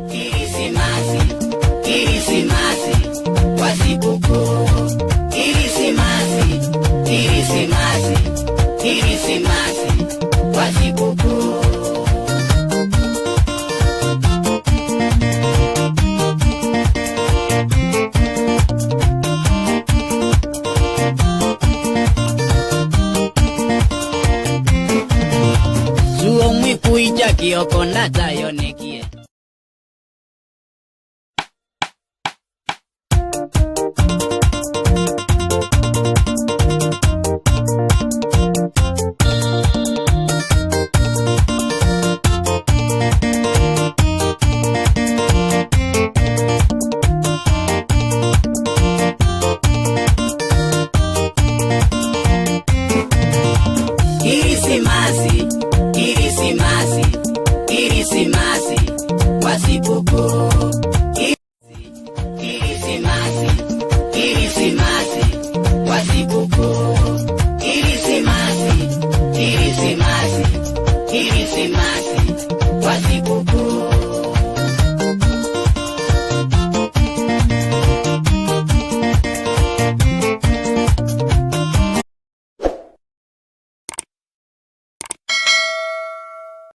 Kirisimasi, Kirisimasi, kwa sikukuu. Kirisimasi, Kirisimasi, Kirisimasi, kwa sikukuu. Suo mwikuija kioko natayonekie. Kirisimasi, Kirisimasi, Kirisimasi, kwa sikukuu. Kirisimasi, Kirisimasi, kwa sikukuu. Kirisimasi, Kirisimasi, Kirisimasi, kwa sikukuu.